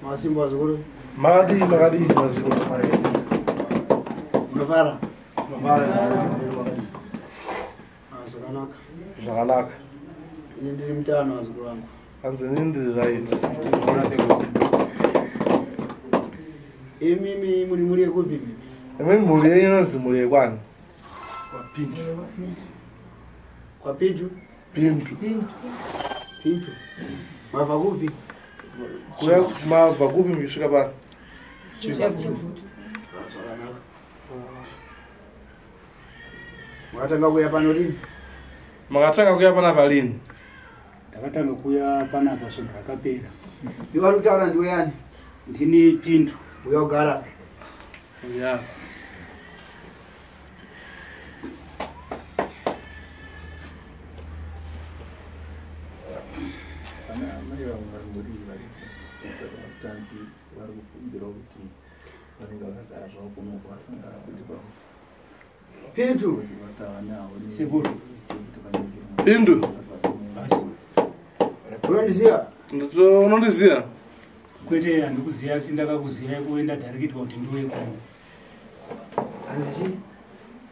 Masimba vazukuru. Makadii makadii vazukuru. Munofara? Ah, zvakanaka. Zvakanaka. Ini ndiri mutano vazukuru vangu. Hanzi ini ndiri right. Imimi muri mhuri yekupi imimi? Imwe mhuri yenyu inonzi mhuri yekwani? Kwapindu. Kwapindu? Pindu. Pindu. Mabva kupi? Kuya mabva kupi muchisvika pano? Ah, zvakanaka. Makatanga kuuya pano rini? Makatanga kuuya panapa rini? Ndakatanga kuuya panapa svondo rakapera. Iwe vari kutaura ndiwe yani? Ndini Pindu. Uya ugara. Ya. Ana amai vangu vari muri varipo vatanzi vari kukumbirawo kuti vanenge vakagara zvavo kuno vasangana kuti Pindu. Sekuru. Pindu. Unondiziva? Unondiziva? Kwete handikuziva asi ndakakuzivai kuenda dharekitwa kuti ndiwe kuno. Hanzi chii?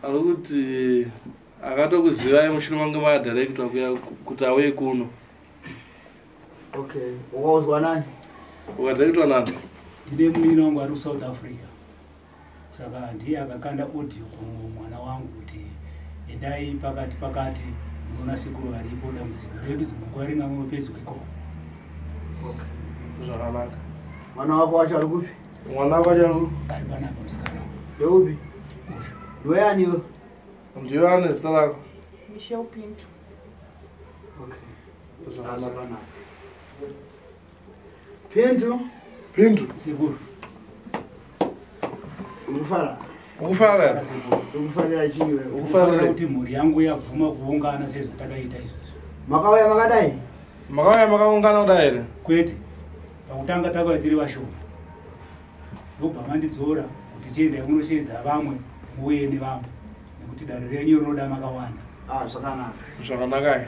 Ari kuti akatokuzivai mushure mange madharekitwa kuya kuti auye kuno. Okay. Wakauzwa nani? Ukadharekitwa nani? Ndine munin'ina wangu ari kuSouth Africa. Saka ndiye akakanda audio kumwana wangu kuti endai pakati pakati munoona sekuru varipo dambudziko redu dzimwe nguva ringangopedzwa ikoko. Okay. Zvakanaka. Mwana wako wacho ari kupi? Mwana wako wacho ari kupi? Ari panapa musikana. Ndeupi? Uyu. Ndiwe yani iwe? Ndiwe ane zita rako? Michelle Pinto. Okay. Zvakanaka. Zvakanaka. Pindu. Pindu. Sekuru. Ukufara? Ukufara? Ukufarira chii iwe? Ukufarira kuti mhuri yangu yabvuma kuungana sezvatakaita izvozvo. Makauya makadai? Makauya makaungana kudai here? Kwete. Pakutanga takauya tiri vashoma. Ndobva mandidzora kuti chiendai munosheedza vamwe muuye nevamwe nekuti dare renyu rinoda makawanda. Ah, zvakanaka. Zvakanaka.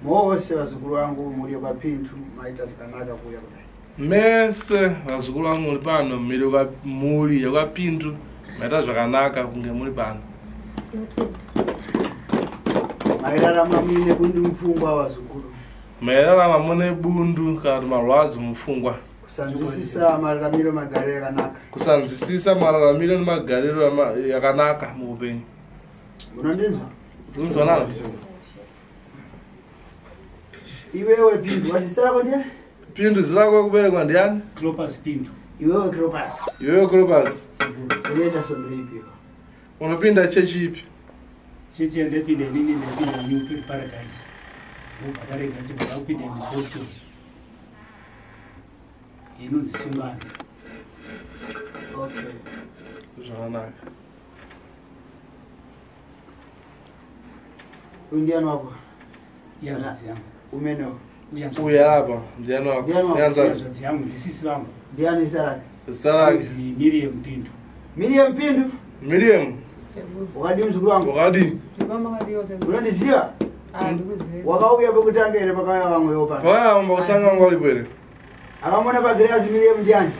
Mose vazukuru vangu mhuri yekwaPindu maita zvakanaka kuuya kudai. Mese vazukuru vangu muri pano mhuri yekwaPindu maita zvakanaka kunge muri pano. Mairarama muine bundu mupfungwa vazukuru. Mairarama mune bundu kana kuti marwadzo mupfungwa. Kusanzwisisa mararamiro magariro yakanaka. Kusanzwisisa mararamiro nemagariro yakanaka muupenyu. Munondinzwa? Unonzwa nani? Iwewe Pindu, wati zita rako ndiani? Pindu zita rako kuberekwa ndiani? Clopas Pindu. Iwewe Clopas. Iwewe Clopas. Unoenda svondo ipi iwe? Unopinda chechi ipi? Chechi yandapinda inini ndapinda New Paradise. Ndobva ndarega ndibva ndakupinda mupostori. Inonzi Sungano. Okay. Zvakanaka. Uyu ndiani wako? Ihanzvadzi yangu. Umenewo. Uya apa ndiani wako? Ndiani wako? Ihanzvadzi. yangu ndisisi vangu. Ndiani zita rake? Zita rake. Inonzi Miriam Pindu. Miriam Pindu. Miriam. Wakadii muzukuru wangu? Wakadii? Unondiziva? Wakauya pekutanga here pakauya vamwewo pano? Pakauya vamwe pakutanga vangu varipo here? Akamona pagirazi Miriam ndiani?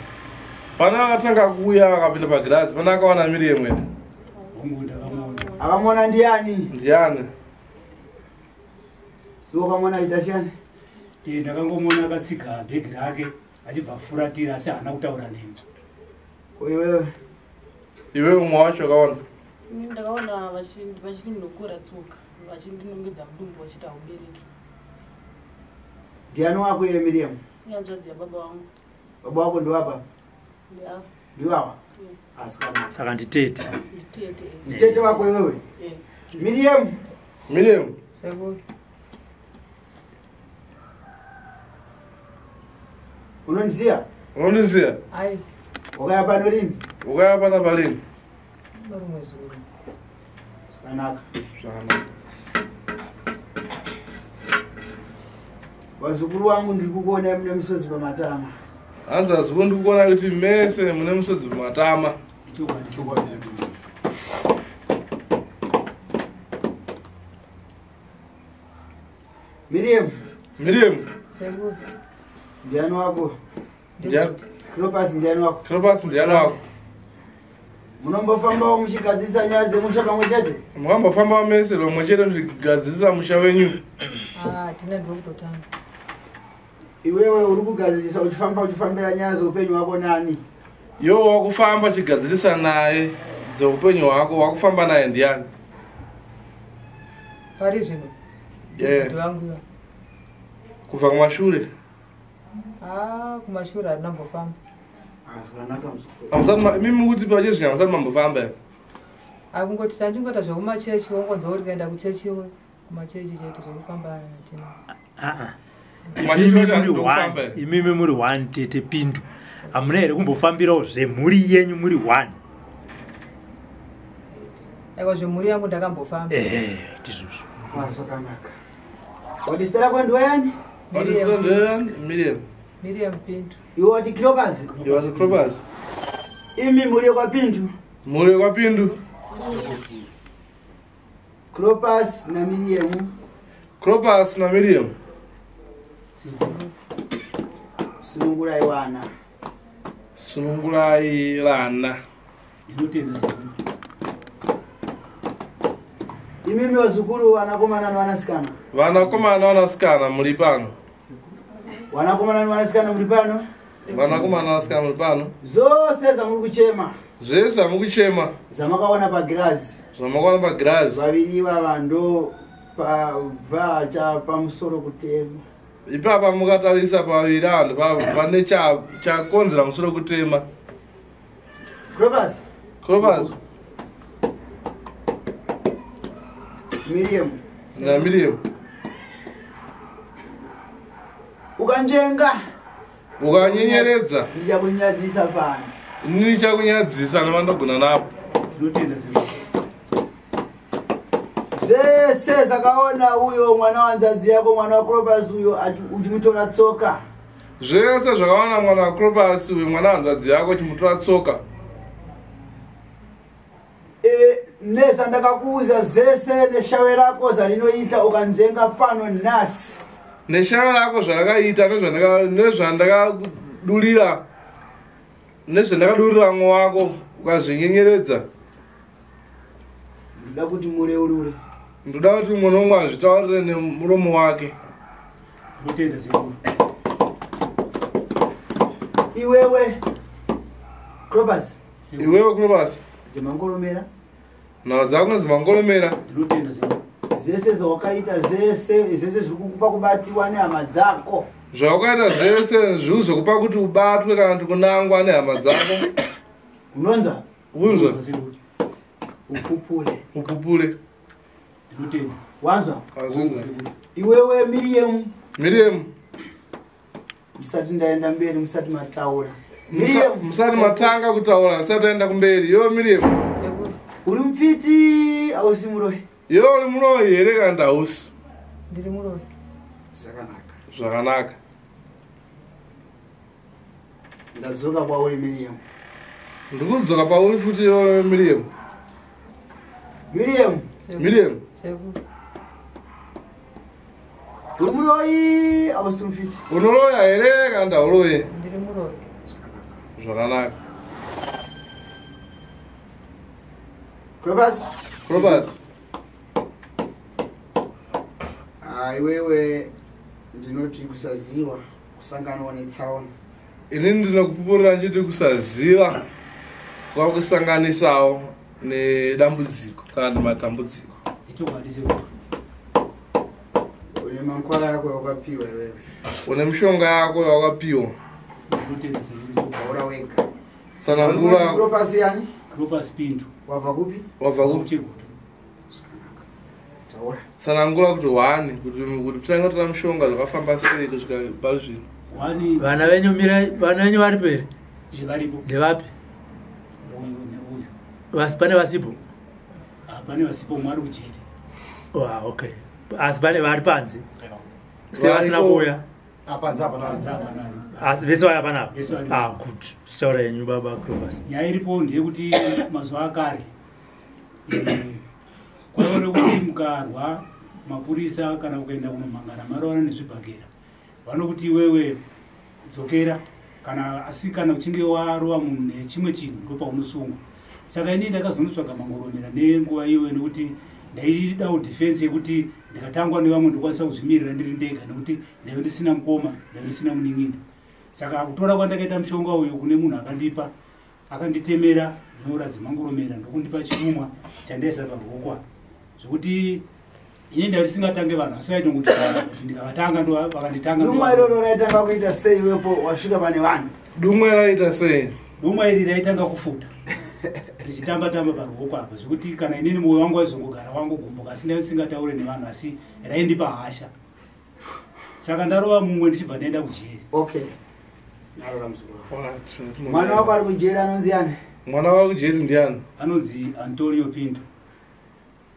Pana akatanga kuuya akapinda pagirazi, pana akawana Miriam here? Hongu ndakamuona. Akamona ndiani? Ndiani? Iwe ukamona aita chani? Eh, ndakangomuona akatsiga bhegi rake achibva afuratira asi haana kutaura neni. Iwewe. Iwewe mumwe wacho akaona? Ini ndakaona vachindinokora tsoka vachindinongedza mudumbu vachiti haubereki. Ndiani wako iye Miriam? Ihanzvadzi yababa vangu. Baba wako ndiwapa? Ndeapa. Ndiwawa? Asikana. Saka nditete. Nditete. Nditete wako iwewe? Eh. Miriam. Miriam. Sekuru. Unondiziva? Unondiziva? Ai. Wakauya pano rini? Wakauya panapa rini? Rimwe zuro. Zvakanaka. Zvakanaka. Vazukuru vangu ndiri kukuonai mune misodzi pamatama. Hanzi vazukuru ndiri kukuonai kuti mese mune misodzi pamatama. Miriam. Miriam. Sekuru. Ndiani wako? Ndiani? Cleopas ndiani wako? Cleopas ndiani wako? Munombofambawo muchigadzirisa nyaya dzemusha pamwe chete? Mukambofamba mese pamwe chete muchigadzirisa musha wenyu? Ah, tina ndokutotanga. Iwewe uri kugadzirisa uchifamba uchifambira nyaya dzeupenyu hwako nani? Iwe wakufamba uchigadzirisa naye dzeupenyu hwako, wakufamba naye ndiani? Pari zvino. Yeah. Ndi vangu iva. Kubva kumashure. Ah, kumashure harina mbofamba. Ah, zvakanaka muzukuru. Hamusati imimi mukuti pachezvino hamusati mambofamba here? Akungoti tachingoita zvekumachechi wongonzwa uri kuenda kuchechi iwe. Kumachechi chete zvekufamba hatina. Aa. Kumachechi Imimi wacho muri ndokufamba one. here? Imimi muri one tete Pindu. Hamuna here kumbofambirawo zvemhuri yenyu muri one? Aiwa zvemhuri yangu ndakambofamba. Ehe, ndizvozvo. Ah, zvakanaka. Wati zita rako ndiweyani? Wati zita ndiweyani? Miriam. Miriam Pindu. Iwe wati Cleopas? Iwe wati Cleopas. Imi mhuri yekwaPindu. Mhuri yekwaPindu. Cleopas naMiriam. Cleopas naMiriam. Sunungurai vana. Sunungurai vana. Ndinotenda sekuru. Imimi vazukuru vanakomana nevanasikana. Vanakomana nevanasikana muri pano. Vanakomana nevanasikana muri pano. Vanakomana nevanasikana muri pano. Zvose zvamuri kuchema. Zvese zvamuri kuchema. Zvamakaona pagirazi. Zvamakaona pagirazi. Vaviri ivava ndo pabva chapamusoro kutema. Ipapa mukatarisa paviri ava pane chakonzera musoro kutema. Cleopas. Cleopas. Miriam. Na Miriam. Ukanjenga. Ukanyenyeredza. Ndichakunyadzisa pano. Ini ndichakunyadzisa nevandogona napo. Ndinotenda sekuru. Zvese zvakaona uyo mwana wanzadzi yako mwana waCleopas uyo uchimutora tsoka. Zvese zvakaona mwana waCleopas uyo mwana wanzadzi yako uchimutora tsoka. Nesa ndakakuudza zvese neshawe rako zvarinoita ukanzvenga pano nhasi. Neshawe rako zvarakaita nezvandakadurira nezvandakadurira mwe wako ukazvinyenyeredza. Ndoda kuti mureurure. Ndoda kuti mumwe nomwe azvitaurire nemuromo wake. Ndinotenda sekuru. Iwewe Cleopas. Iwewe Cleopas. Zemangoromera. Nhau dzako dzemangoromera. Ndinotenda sekuru. Zvese zvawakaita zvese zvese zviri kukupa kubatiwa nehama dzako. Zvawakaita zvese zviri zvokupa kuti ubatwe kana kuti kunangwa nehama dzako. Unonzwa? Unzwa. Upupure. Upupure. Ndinotenda. Wanzwa? Azvinzwa. Iwewe Miriam. Miriam. Musati ndaenda mberi musati mataura. Musati matanga kutaura musati taenda kumberi. Iwe Miriam. Sekuru. Uri mupfiti ausi muroyi? Iwe uri muroyi here kana kuti hausi? Ndiri muroyi. Zvakanaka. Zvakanaka. Ndadzoka kwauri Miriam. Ndikudzoka pauri futi iwe Miriam. Miriam. Miriam. Sekuru. Uri muroyi ausi mupfiti? Unoroya here kana kuti hauroyi? Ndiri muroyi. Zvakanaka. Cleopas. Cleopas. Ah, iwewe ndinoti kusaziva kusanganwa netsaona. Inini ndinokupupurira ndichiti kusaziva kwakusanganisawo nedambudziko kana matambudziko. Ichokwadi sekuru. Une mankwara yako yawakapiwa iwewe. Une mishonga yako yawakapiwa. Ndinotenda sekuru. Taura wega. Tsanangura. Cleopas yani? Cleopas Pindu. Wabva kupi? Wabva kupi? Chegutu. Taura. Tsanangura kuti hwani kuti titange kutora mishonga zvakafamba sei kusvika pari zvino. Hwani. Vana venyu mirai, vana venyu vari peri? Varipo. Ndevapi? Uyu neuyu. Vasi pane vasipo? Pane vasipo mwe ari kujeri. Wa, okay. Asi pane vari panze. Sevasina kuuya. Panze hapana Panze hapana ari. Asi vese vaya panapa? Vese varipo. Ah, good. Taura yenyu baba Cleopas. Nyaya iripo ndeyekuti mazuva akare kwaiva nekuti mukarwa mapurisa kana ukaenda kunomhangana marovana nezvibhakera Vanokuti iwewe dzokera, kana asi kana uchinge warova munhu nechimwe chinhu ndopaunosungwa. Saka inini ndakazonotsvaga mangoromera nenguva iyoyo, nekuti ndaidawo dhifensi yekuti ndikatangwa nevamwe ndokwanisa kuzvimirira ndiri ndega, nekuti ndaive ndisina mukoma, ndaive ndisina munin'ina. Saka kutora kwandakaita mushonga uyu kune munhu akandipa, akanditemera nyora dzemangoromera ndokundipa chirumwa chandaisa paruoko apa, zvekuti ini ndaive ndisingatange vanhu, asi vaitongoti kuti ndikavatanga vakanditanga. Dumwa iroro raitanga kuita sei iwepo wasvika pane vanhu? Dumwa raita sei? Dumwa iri raitanga kufuta richitamba tamba paruoko apa, zvekuti kana inini mwoyo wangu waizongogara wangogumbuka, asi ndaive ndisingataure nevanhu, asi raindipa hasha. Saka ndarova mumwe ndichibva ndaenda kujeri. Okay, narora muzukuru wangu. Mwana wako ari kujeri anonzi ani? Mwana wako kujeri ndiani? Anonzi Antonio Pinto.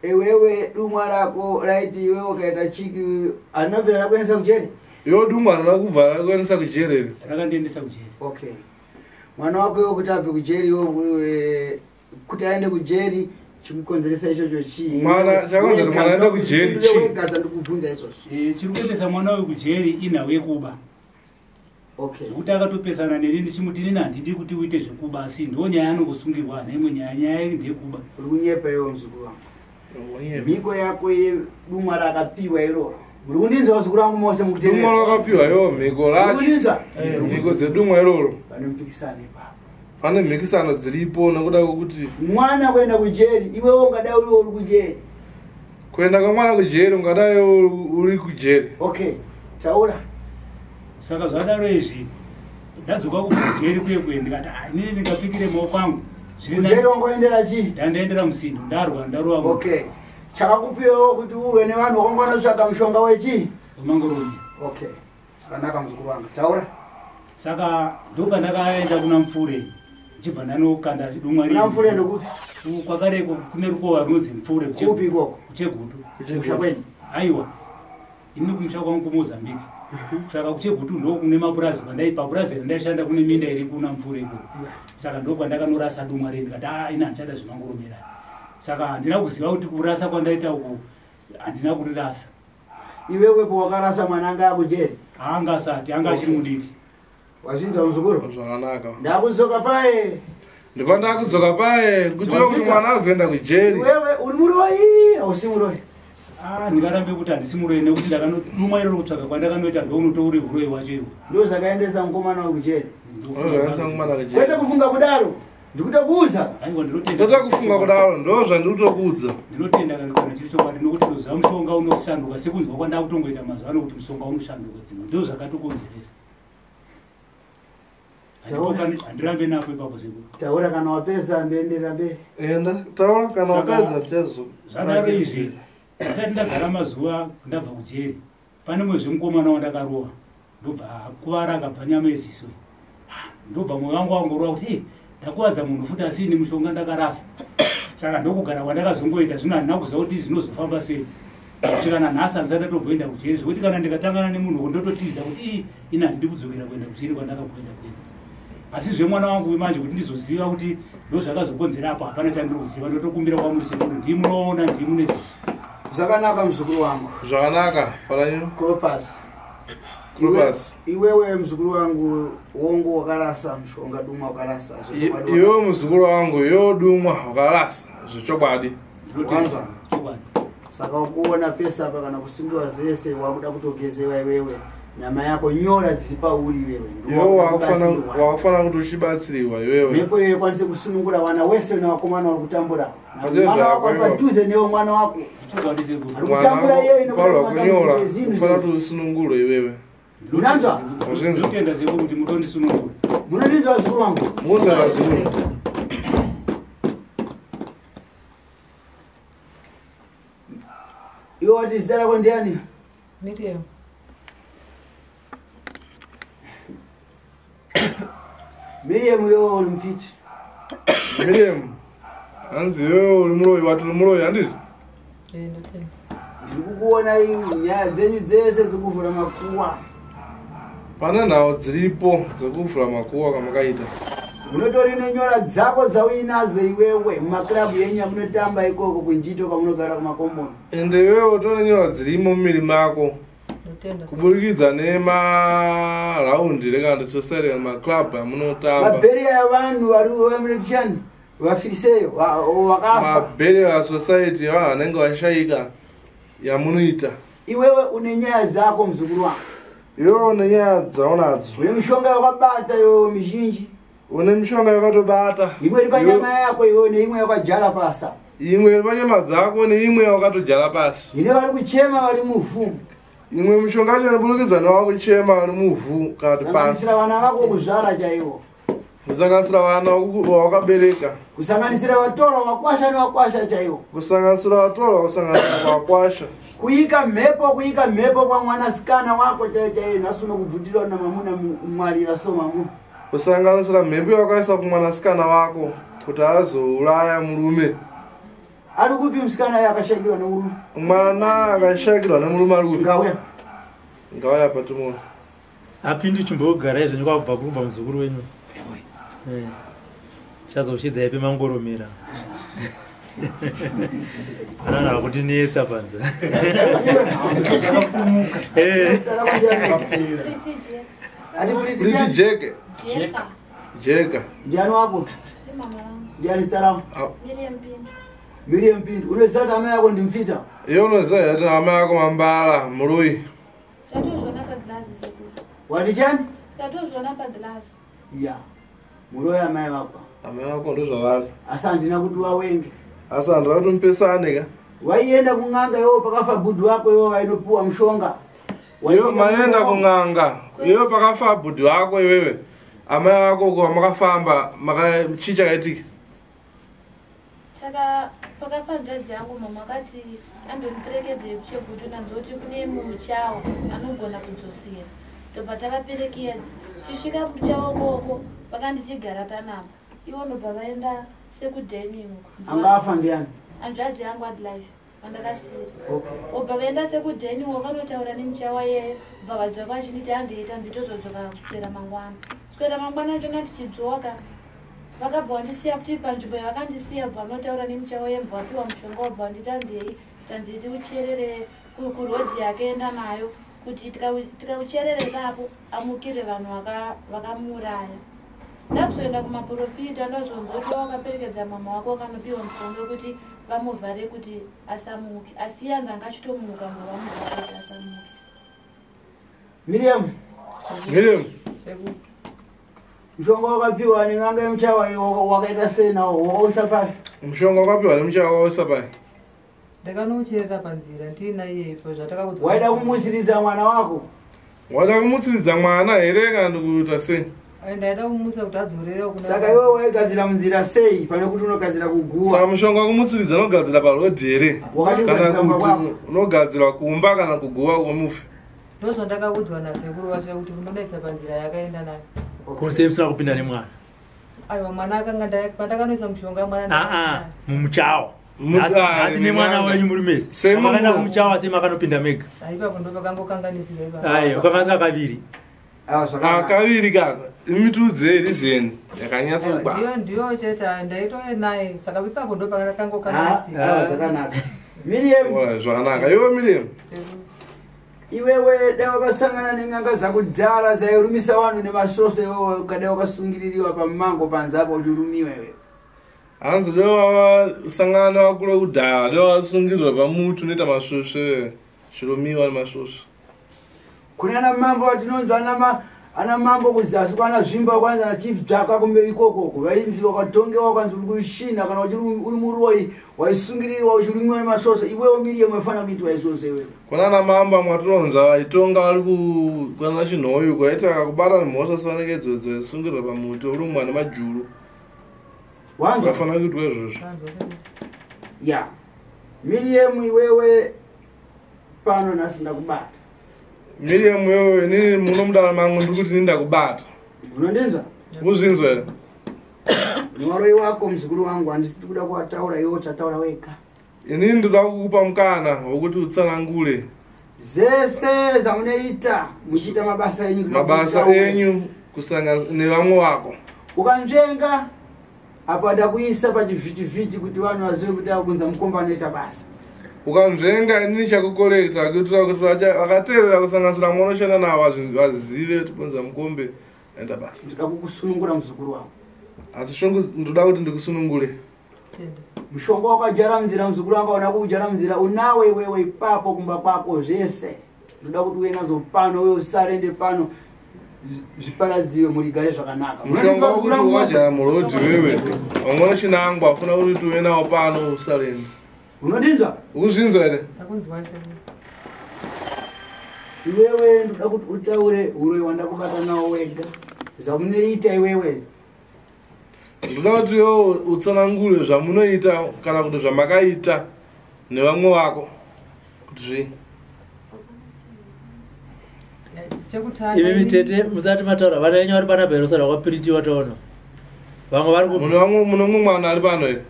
Iwewe dumwa rako raiti iwewe ukaita chiki arinobvira rakuendesa kujeri? Iwe dumwa rakubva rakuendesa kujeri here? Rakandiendesa kujeri. Okay, mwana wako iwe kuti abve kujeri, iwe kuti aende kujeri chikukonzeresa ichocho chii? Mwana- chakonzera mwana aende kujeri chii? Wegaza ndikubvunza izvozvo. Chiri kuendesa mwana uyu kujeri inhau yekuba. Okay. Zvekuti akatopesana neni ndichimuti inini handidi kuti uite zvekuba, asi ndo nyaya anongosungirwa, hana imwe nyaya, nyaya iyi ndeyekuba. Uri kunyepa iwe muzukuru wangu. Mhiko yako yedumwa rakapiwa iroro, muri kundinzwa vazukuru vangu mose? Dumwa Mukuteerera? rakapiwa iwo mhiko Muri racho. kundinzwa? Mhiko dzedumwa iroro. Pane mupikisano ipapo. Pane mhikisano dziripo nekuda kwekuti mwana kuenda kujeri, iwewe ungadai uriwo uri kujeri. Kuenda kwemwana kujeri ungadai uri kujeri. Okay, taura. Saka zvadaro izvi, ndadzoka kubva kujeri kuye kuye, ndikati, "Ah, inini ndingapikire maoko angu Zviri nani." Kujeri wangoendera chii? Ndandaendera musindo, ndarwa, ndarova munhu. Okay, chakakupiwawo kuti urwe nevanhu wakanga wanotsvaga mushonga wechii? Wemangoromera. Okay, zvakanaka muzukuru wangu, taura. Saka ndopandakaenda kuna Mupfure, ndichibva ndanokanda dumwa Kuna Mupfure ndokupi? Kwakareko kune rukova runonzi Mupfure. Kupi ikoko? KuChegutu. Kumusha kwenyu? Aiwa, ini kumusha kwangu kuMozambique. Saka kuChegutu ndo kune mapurazi kwandai, papurazi randaishanda kune minda iri kuna Mupfure ikoko. Saka ndo kwandakanorasa dumwa rei, ndikati, a ini handichada zvemangoromera. Saka handina kuziva kuti kurasa kwandaita uku handina kurirasa. Iwewepo wakarasa mwana anga akujeri? Anga asati, anga achiri mudiki. Wazvinzwa muzukuru? Zvakanaka. Ndakudzoka paye. Ndibva ndakudzoka paye kuti Wazvinzwa? mwana azoenda kujeri. Iwewe uri muroyi, hausi muroyi? Ah, ndingarambe kuti handisi muroyi, nekuti ndakanodumwa iroro kutsvaga kwandakanoita ndounotouri uroyi wacho iwo. Ndo zvakaendesa mukomana wekujeri. Zvakaendesa mukomana kujeri. Kwete kufunga kudaro, ndikutokuudza. Aiwa, ndinotenda. Ndoda kufunga kudaro, ndo zvandikutokuudza. Ndinotenda kana chiri chokwadi, nokuti ndoziva mushonga unoshanduka, sekunzwa kwandakutongoita mazuva ano kuti mushonga unoshanduka dzimwe ndo zvakatokonzeresa. Handirambe napo ipapo sekuru. Taura kana wapedza, ndoenderera mberi. Enda, taura kana Saka- wapedza tichazo. Zvadaro izvi, ndisati ndagara mazuva ndabva kujeri, pane mumwe mukomana wandakarova, ndobva akuvara, akabva nyama yeziso. Ah, ndobva mwoyo wangu wangorova kuti, "Ei, ndakuvadza munhu futi, asi ini mushonga ndakarasa." Saka ndokugara kwandakazongoita. Zvino handina kuziva kuti zvinozofamba sei kusvika nanhasi, handisati ndatomboenda kujeri, zvekuti kana ndikatangana nemunhu ndototiza kuti, "Ii, ini handidi kudzokera kuenda kujeri kwandakakuenda kuenda." Asi zvemwana wangu manje, kuti ndizoziva kuti ndozvakazokonzera apo, hapana chandiri kuziva. Ndotokumbira kwamuri sekuru, ndii munoona, ndii mune ziso. Zvakanaka muzukuru wangu. Zvakanaka, paranyu. Cropas. Cropas. Iwewe muzukuru wangu, wongo wakarasa mushonga, dumwa wakarasa zvechokwadi Iwe wakarasa. muzukuru wangu, iwe dumwa wakarasa zvechokwadi. Ndinotenda Wanzwa? chokwadi. Saka ukuona pesa apa kana kusungiwa zese, wakuda kutogezewa iwewe, nyama yako nyora dziri pauri iwewe. Iwe wakufana kuti uchibatsiriwa iwewe. Mhepo iyoyo ikwanise kusunungura vana wese nevakomana vari kutambura. Hazvo Mwana wako ari zvako iwe. padhuze newe, mwana wako Chokwadi sekuru. ari kutambura iyeyo nekuda Mwana kunyora, kwematambudziko ezinhu ufana kuti izvozvo. usunungurwe iwewe. Unanzwa? Ndinotenda sekuru kuti mutondisunungura. Munondinzwa vazukuru vangu? Muunza vazukuru. Iwe wati zita rako ndiani? Miriam. Miriam, iwewe uri mufiti. Miriam, hanzi iwewe uri muroyi, wati uri muroyi, handizvo? Eh, ndotenda. Ndiri kukuona nyaya dzenyu dzese dzekuvhura makuwa. Pane nhau dziripo dzekuvhura makuwa kwamakaita. Unotori nenyora dzako dzauinadzo iwewe mumakirabhu yenyu yamunotamba ikoko kunjito kwamunogara kumakomboni. Ende iwewe utore nyora dzirimo mumiri mako. Ndotenda. Kuburikidza nemaraundi rekandi society kana maclub amunotamba. Mabheriya evanhu vari vamunotishani vafiriseyo vakafa. Mabheriya society vanhu vanenge vashayika yamunoita. Iwewe une nyaya dzako, muzukuru wangu. Iwewe une nyaya dzaunadzo. Une mishonga yakabata iwewe mizhinji. Une mishonga yakatobata. Imwe iri panyama yako iwewe neimwe yakajara pasa. Imwe iri panyama dzako neimwe yawakatodyara pasi. Ine vari kuchema vari muvhu. Imwe mishonga yacho inoburikidza newakuchema vari muvhu kana kuti pasi. Sanganisira vana vako kuzvara chaiwo. Kusanganisira vana wawakabereka. Kusanganisira vatorwa vakwasha nevakwasha chaiwo. Kusanganisira vatorwa, kusanganisira vakwasha. Kuika mhepo, kuika mhepo pamwanasikana wako chaiyo chaiyo, nhasi unokubvutirwa namamuna mwarira so mamuna. Kusanganisira mhepo yawakaisa kumwanasikana wako kuti azouraya murume. Ari kupi musikana iye akashakirwa nemurume? Mwana akashakirwa nemurume ari kupi? Ngauya. Ngauya patimona. Apindi chimbogarai zvenyu kwakubva kurubva muzukuru wenyu. Chazochidzai pemangoromera. Anana akutinetsa panze. Zita rako ndiani? Pretty Jeka. Ati Pretty Pretty chani? Jeke. Jeka. Jeka. Ndiani wako? Ndimama vangu. Ndiani zita rako? Miriam Pinto. Miriam Pinto. Unoziva kuti amai yako ndimfita? Iwe unoziva kuti amai ako mambala muroyi? Tatozviona paglazi sekuru. Wati chani? Tatozviona paglazi. Ya, muroyi amai vako. Amai vako ndozvavari. Asi handina kuti wawenge. Asi handina kuti mupesane ka. Waienda kun'anga iwo pakafa bhudhi wako iwo vainopiwa mushonga. Iwe maenda kun'anga iwe pakafa bhudhi wako iwewe, amai vako uko makafamba chii chakaitika? Saka pakafa hanzvadzi yangu, mama akati andondiperekedzei kuChegutu, ndanzoti kune muchawa anogona kudzosera. Tobva tavaperekedza, tichisvika muchawa koko vakandichigara panapa, ivo ndobva vaenda sekudheni uko. Angafa ndiani? Hanzvadzi yangu Adlife vandakasira. Okay. Obva vaenda sekudheniwo vanotaura nemuchawa iyeyo, bva vadzoka vachinditi handiita nzi tozodzoka kuswera mangwana. Swera mangwana chona tichidzoka vakabva vandisiya futi panzvimbo yavakandisiya, bva vanotaura nemuchawa iye, bva vapiwa mushonga, wabva vanditi handei, tanzi tiucherere kurodhi yakaenda nayo kuti tikaucherere ipapo amukire vanhu vakamuuraya. Ndakuzoenda kumaprofita, ndazonzwa kuti wakaperekedza mama wako wakanopiwa mushonga wekuti vamuvhare kuti asamuke, asi yanzi anga achitomuka, mbo vamuvhare kuti asamuke. Miriam. Miriam. Sekuru. Mushonga wakapiwa nen'anga yemuchawa iwo wakaita sei nawo? Wakauisa pai? Mushonga wakapiwa nemuchawa wakauisa pai? Ndakanoucherera panzira ndiina iyepo zvatakakudzwa. Waida kumutsiridza mwana wako? Waida kumutsiridza mwana here kana kuita sei? Ndaida kumutsa kuti adzorere kuna. Saka iwewe waigadzira munzira sei pane kuti unogadzira kuguwa? Saka mushonga wekumutsiridza unogadzira parodhi here? Wakati Kana kugadzira kumba kuti kwako? unogadzirwa kumba kana kuguwa kwemufi? Ndozvandakaudzwa nasekuru vacho kuti unodaisa panzira yakaenda nayo. Kose musina kupinda nemwana. Aiwa, mwana akanga pandakanoisa mushonga mwana Aa, mumuchawa. Ah, Nhasi nemwana nen'anga. wenyu muri mese. Semu- Makaenda kumuchawa sei makanopinda mega? Ipapo ndo pakangokanganisika ipapo. Aiwa, ukanganisika kaviri. Aiwa, Ah, zvakanaka. kaviri kaka imitudzei rizeni Aiwa, yakanyatsogwa. ndiyo chete ndaitove naye, saka ipapo ndo Ah, pakangokanganisika. aiwa, zvakanaka. Miriam. Zvakanaka. Iwe Miriam. Sekuru. Iwewe dai wakasangana nen'anga dzakudhara dzairumisa vanhu nemasoso, iwewe ukadai wakasungiririwa pamumango panze apa uchirumiwa iwewe. Hanzi dewasangana nevakuru vekudhara, dewasungirwa pamuti unoita masvosve, chirumiwa nemasvosve. Kune ana mambo vatinonzwa ana mambo kuzasi kwana Zvimba, kwanzi ana Chief Dzvaka kumbe ikokoko vainzi wakatongewa kwanzi uri kushina kana uchiri uri muroyi, waisungirirwa uchirumiwa nemasoso. Iwewe Miriam waifanira kuitwa izvozvo iwewe. Kuna ana mambo amwe atinonzwa vaitonga vari kukwana Chinhoyi kwaiti akakubata nemhosva sifanike idzodzo waisungirwa pamuti urumwa nemajuru. Wanzwa? Vafanira kuitwa izvozvo. Vanzwa sekuru. Ya, Miriam, iwewe pano nhasi ndakubata. Miriam iwewe, inini muno mudara mangu ndiri kuti ini ndakubata. Unondinzwa? Kuzvinzwa here? Newaroi wako muzukuru wangu handisi kuda kuwataura, iwe uchataura wega. Inini ndoda kukupa mukana wekuti utsanangure Zese zamunoita muchiita mabasa enyu ndinoda kuti mabasa utaure. enyu kusangana nevamwe vako. Ukanzvenga apa ndakuisa pachivhitivhiti kuti vanhu vazive kuti akunza mukomba anoita basa. Ukanzvenga inini chakukorekta kuitira kuti vakateerera kusanganisira mwana unoshanda navo vazive kuti Bonza Mukombe aenda basa. Ndoda kukusunungura muzukuru wangu. Asi shungu ndoda kuti ndikusunungure. Tenda. Mushonga wakajara munzira muzukuru wangu auna kuujara munzira unawe iwewe ipapo kumba kwako zvese. Ndoda kuti uye nazo pano uye usarende pano zviparadziwe murigare zvakanaka. Mushonga Munondinzwa muzukuru wekuti wangu mose? wakajara murodhi wewe vamwe vachinangwa afuna kuti tiuye nawo pano usarende. Unondinzwa? Ukuzvinzwa here? Ndakunzwa sekuru. Iwewe ndoda kuti utaure uroyi wandakubata nawo wega zvamunoita iwewe. Ndoda kuti iwewe utsanangure zvamunoita kana kuti zvamakaita nevamwe vako kuti zvii. Chekutanga Imi ini- tete musati mataura, vana venyu vari panapa here usara kwapiritiwa taona vamwe vari ku Mune vamwe mune mumwe mwana ari pano here?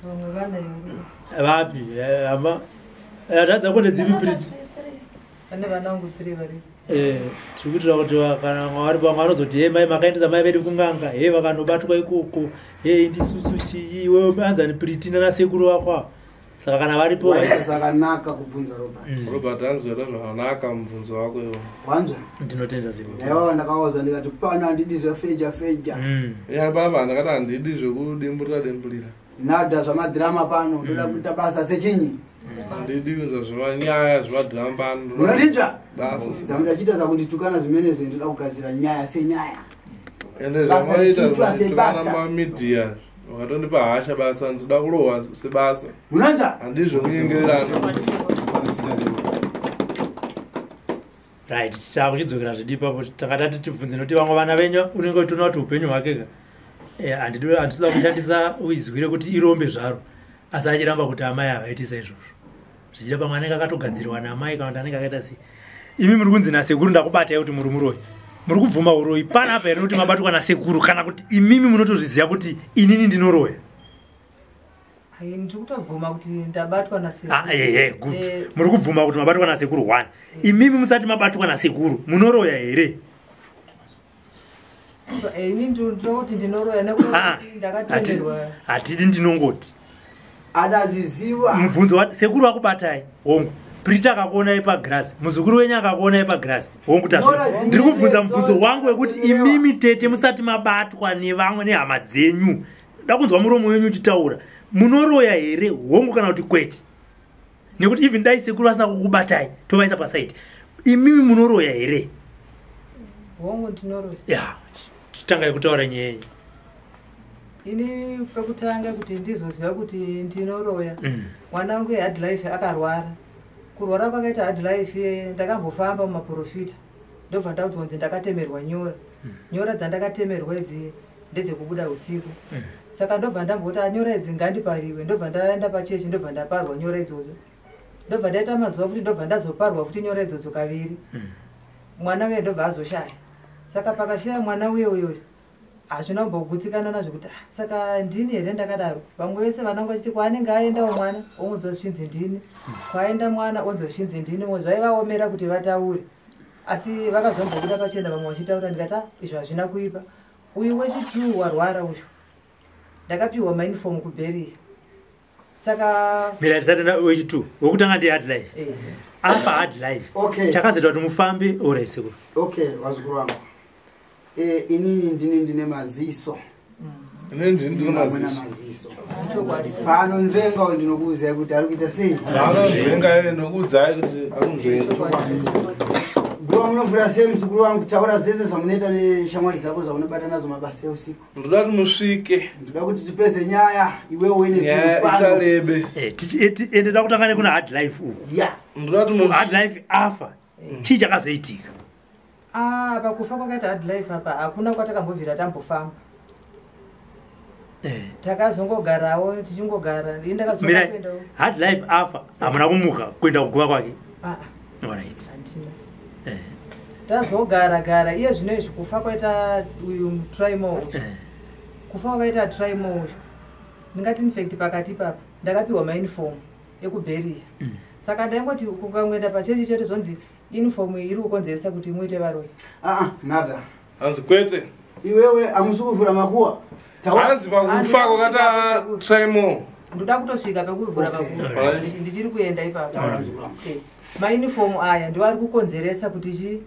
Vamwe vana ivo. Vapi? Hama tadza kune dzipi piriti? Pane vana vangu 3 vari. Tiri kuitira kuti kana vamwe vari pamwe vanozoti he mai makaendesa mai vedu kunganga, he vakanobatwa ikoko, he ndisusu chii, iwewe anzani piriti nanasekuru vako ava. Saka kana varipo Waita zvakanaka kubvunza Robert. Robert anzwera zvakanaka mubvunzo wako iwo. Wanzwa? Ndinotenda sekuru. Naiwawa ndakawaza ndikati pano handidi zvafeja feja. Iye ari panapa ndakati handidi zvekudimburira dimburira. Nada zvamadhirama pano ndoda kuita basa sechinyi. Handidi kuita zvemanyaya zvemadhirama pano. Unondinzwa? Basa. Zamudachiita zakunditukana zvimenezvo ndoda kugadzira nyaya senyaya. Ende Basa zvamaita richiitwa sebasa. zvamunotukana mumamidhiya vakatondipa hasha basa ndoda kurohwa sebasa. Unonzwa? Handidi zvekunyengererana. Right, takuchidzokera zvedu ipapo takada titibvunze nokuti vamwe vana venyu unenge uchiona kuti upenyu hwake ka handisida kushandisa izwi rekuti irombe zvaro, asi achiramba kuti amai havaitisa izvozvo, zvichida pamwe anenge akatogadzirwa naamai kana kuti anenge akaita sei. Imi muri kunzi nasekuru ndakubatai kuti muri muroyi, muri kubvuma uroyi panapa here kuti mabatwa nasekuru, kana kuti imimi munotozviziva kuti inini ndinoroya? Hai, ndiri kutobvuma kuti ndabatwa nasekuru. Ah, ehe, good. Muri kubvuma kuti mabatwa nasekuru 1. Imimi musati mabatwa nasekuru munoroya here? Ini ndinoti ndinoroya nekuti Ah, ndakatenderwa. Hatidi ndinongoti Adaziziva. Mubvunzo wa sekuru vakubatai hongu, Prita akakuonai pagirasi, muzukuru wenyu akakuonai pagirasi hongu, Nora tazvo. dzimene Ndiri kubvunza mubvunzo dzose wangu wekuti dzakatenderewa. imimi tete musati mabatwa nevamwe nehama dzenyu, da kunzwa muromo wenyu uchitaura, munoroya here hongu kana kuti kwete? Nekuti even dai sekuru vasina kukubatai tovaisa pasaidi, imimi munoroya here? Hongu, ndinoroya. Ya, chitangai kutaura nyaya yenyu. Ini pekutanga kuti ndizoziva kuti ndinoroya, mwana wangu yehard life akarwara. Kurwara kwakaita hard life, ndakambofamba mumaprofita, ndobva ndaudzwa kunzi ndakatemerwa nyora. Nyora dzandakatemerwa idzi ndedzekubuda usiku. Saka ndobva ndamboti "Ah, nyora idzi ngandipariwe." Ndobva ndaenda pachechi, ndobva ndaparwa nyora idzodzo. Ndobva ndaita mazuva futi, ndobva ndazoparwa futi nyora idzodzo kaviri. Mwana uye ndobva azoshaya. Saka pakashaya mwana uye uyoyo, hazvina kumbogutsikana nazvo kuti "Ah, saka ndini here ndakadaro?" Vamwe vese vanangu vachiti kwaanenge aendawo mwana onzozvinzi ndini, kwaenda mwana onzozvinzi ndini. Mo zvaivaomera kuti vataure, asi vakazombobuda pachena vamwe vachitaura. Ndikati "Ah, izvo hazvina kuipa." Uyu wechitu warwara uyu, ndakapiwa maunifomu kubheriya. Saka Mira, tisati wechitu wekutanga ndi hard life. Afa hard life. Okay. Chakazoita kuti mufambe orit sekuru? Okay, vazukuru vangu, inini ndini ndine maziso. Inini ndini ndine Ndine maziso. maziso. Chokwadi. Pano nzvenga ndinokuudzai kuti ari kuita sei. Anonzvenga iye, ndokuudzai kuti akunzvenga. Guva munovhura sei muzukuru wangu? Taura zvese zvamunoita neshamwari dzako zvaunobata nazo mabasa eusiku. Ndoda kuti musvike. Ndoda kuti tipeze nyaya iwewe uine Nyaya zvinhu pano. isarebe. Ende da kutanga nekuna hard life uku. Ya. Ndoda kuti hard life afa, chii chakazoitika? Ah, pakufa kwakaita hard life apa hakuna kwatakambobvira tambofamba. Takazongogarawo tichingogara. Ini ndakazoka Mira, kuendawo. hard life afa, hamuna kumuka kuenda kuguva kwake? Ah, ah, Alright. Handina. Tazogara gara iye zvino izvi kufa kwaita uyu Trimo uyu, kufa kwakaita Trimo uyu, ndingati infact pakati papa ndakapiwa maunifomu ekubheriya. Saka ndaingoti kukangoenda pachechi chete zvonzi unifomu iri kukonzeresa kuti muite varoyi. Aa, nada. Hanzi kwete. Iwewe hamusi kuvhura makuwa. Hanzi pakufa kwakata Trimo. Ndoda kutosvika pekuvhura Okay. paguva. Right. Ndichiri kuenda ipapo. Taura muzukuru wangu. Mayunifomu aya ndiwo ari kukonzeresa kuti chi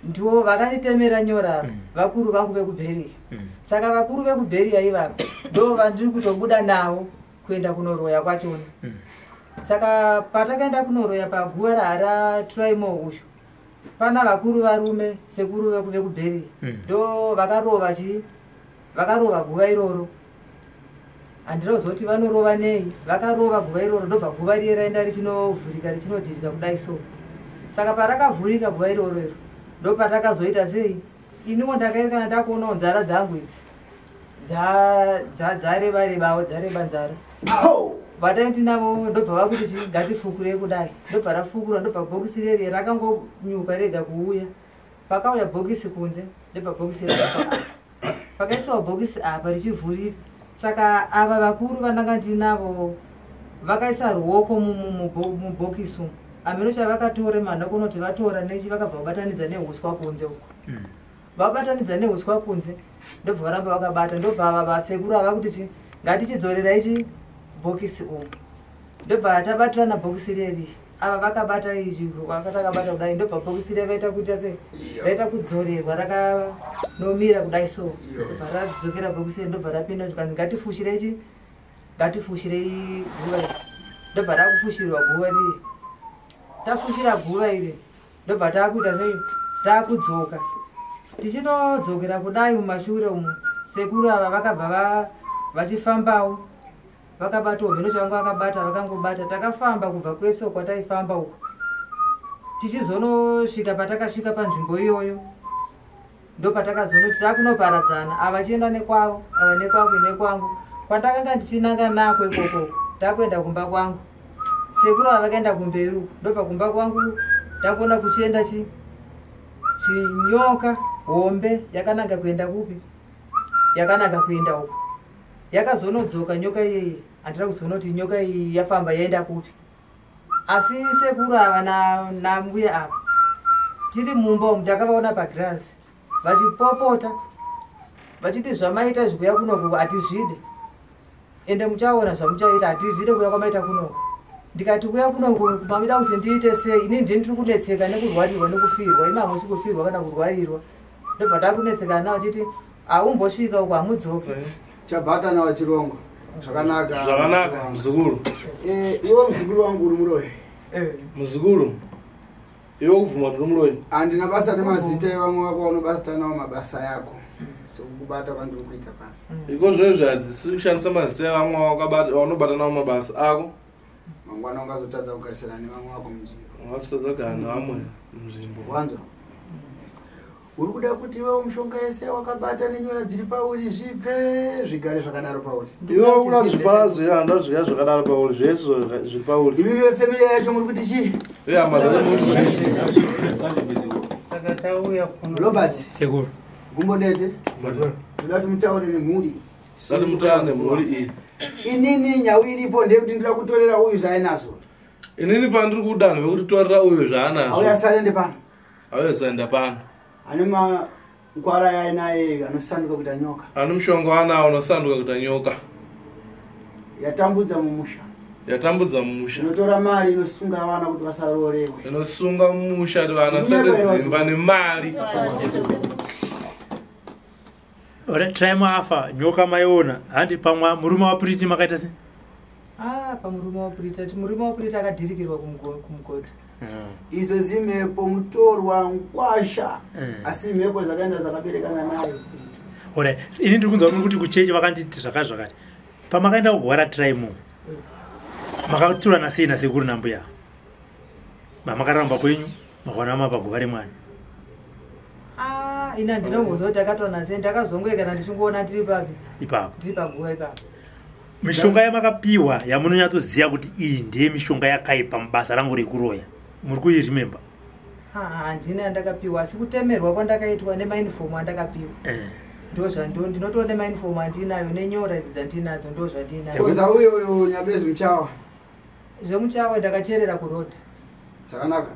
ndiwo vakanditemera nyora ava, vakuru vangu vekubheriya. Saka vakuru vekubheriya ivava ndo vandiri kutobuda navo kuenda kunoroya kwachona. Saka patakaenda kunoroya paguva raTraimo uyu, pana vakuru varume sekuru vekubheriya ndo vakarova chi vakarova guva iroro. Handinozoti vanorova nei, vakarova guva iroro, ndobva guva riye raenda richinovhurika richinodhirika kudai. So saka parakavhurika guva iroro iro, ndopatakazoita sei, iniwo ndakaerekana ndakuonawo nzara dzangu idzi dzareba rebawo, dzareba nzara. Vataiti navo ndobva vakuti chi ngatifukurei kudai, ndobva rafukura, ndobva bhokisi reri rakangonyuka rega kuuya. Pakauya bhokisi kunze, ndobva bhokisi rakaiswa apa, pakaiswa bhokisi apa richivhurika. Saka ava vakuru vandanga ndinavo vakaisa ruoko mubhokisi umu, hameno chavakatora mhanda kunoti vatora nechi, vakabva vabatanidza neuswa kunze uko. Vabatanidza neuswa kunze, ndobva varamba vakabata, ndobva ava vasekuru ava kuti chi ngatichidzorerai chi bhokisi umu, ndobva tabatirana bhokisi reri, ava vakabata izvi, vakatakabata kudai, ndobva bhokisi riya raita kuita sei, raita kudzorerwa rakanomira kudai. So ndobva radzokera bhokisi reri, ndobva rapinda, tikanzi ngatifushirei chi ngatifushirei guva iri, ndobva rakufushirwa guva riri. Tafushira guva iri, ndobva taakuita sei, taakudzoka. Tichinodzokera kudai mumashure umu, sekuru ava vakabva vachifambawo vakabatawo mhino chavanga vakabata, vakangobata. Takafamba kubva kwese kwataifamba uko, tichizonosvika patakasvika panzvimbo iyoyo, ndopatakazonoti takunoparadzana, ava vachienda nekwavo, ava nekwangu, nekwangu kwandakanga ndichinanga nako ikoko. Takuenda kumba kwangu, sekuru ava vakaenda kumberi uko, ndobva kumba kwangu takuona kuchienda chinyoka hombe yakananga kuenda kupi, yakananga kuenda uko. Yakazonodzoka nyoka iyeye, handina kuzoona kuti nyoka iyi yafamba yaenda kupi. Asi sekuru ava nambuya ava, tiri mumba umu, takavaona pagirazi vachipopota vachiti, "Zvamaita zvikuya kunoku hatizvide, ende muchaona zvamuchaita, hatizvide kuya kwamaita kunoku." Ndikati, "Kuya kunoku mamida kuti ndiite sei? Ini ndini ndiri kunetseka nekurwarirwa nekufirwa, imi hamusi kufirwa kana kurwarirwa." Ndobva takunetseka navo achiti, "Haumbosvika uko, hamudzoki." Chabhatana wachirongwa zvakanaka. Zvakanaka, muzukuru. Iwe muzukuru wangu uri muroyi. Muzukuru, iwe kubvuma kuti uri muroyi? Handina basa nemazita evamwe vako vanobata nawo mabasa yako, sokukubata kwandiri kuita pano. Iko zvinezvi hadzisi kushandisa mazita evamwe vanobata nawo mabasa ako. Mangwana ungazotadza kugarisana nevamwe vako munzvimbo. Ungatotadza kugara nevamwe munzvimbo. Wanzwa, uri kuda kuti iwewo mushonga yese wakabata nenyora dziri pauri zvibve, zvigare zvakadaro pauri. Iwe kuda kuti zviparadzo, iwe handa zviya zvakadaro pauri, zvese zviri pauri. Imi vefamily yacho muri kuti chii? Iye hama Saka tauya kuno. Robert. Sekuru. Gumbodete, ndoda kuti mutaure nemhuri. Sati mutaure nemhuri iyi. Inini nhau iripo ndeyekuti ndoda kutorera uyu zvainazvo. Inini pandiri kudanho vekuti torera uyu zvaanazvo. Auya sarende pano. Auya saenda pano. Ane mangwara yainaye anosanduka kuita nyoka. Ane mushonga waanawo unosanduka kuita nyoka. Yatambudza mumusha. Yatambudza mumusha. Inotora mari, inosunga vana kuti vasarorewe. Inosunga mumusha kuti vana sande dzimba nemari. Traimo afa, nyoka maiona handi? Pamwe murume waPuriti makaita sei? Ah, pamurume waPurita, murume waPurita akadhirikirwa kumugodhi. Izo zimhepo, mutorwa, nkwasha, asi mhepo dzakaenda dzakaberekana nayo. Alright, ini ndiri kunzwa muri kuti kuchechi vakanditi zvakati zvakati. Pamakaenda kugwara Traimo, makaturana sei nasekuru nambuya? Mamakaramba kwenyu, makaona mapaguva remwana. Ah, ini handinombozwa kuti takatorana sei, ndakazongoekana ndichingoona ndiri papi. Ipapo. Ndiri paguva ipapo. Mishonga yamakapiwa yamunonyatsoziva kuti iyi ndiye mishonga yakaipa mubasa rangu rekuroya, muri kuirimemba? Ha, handina yandakapiwa, asi kutemerwa kwandakaitwa nemainifomu andakapiwa ndo zvando ndinotoona, nemainifomu andinayo nenyora idzi dzandinadzo ndo zvandinayo. Koza uyo uyo Nyabezi muchawa? Zvemuchawa ndakacherera kurodhi. Zvakanaka.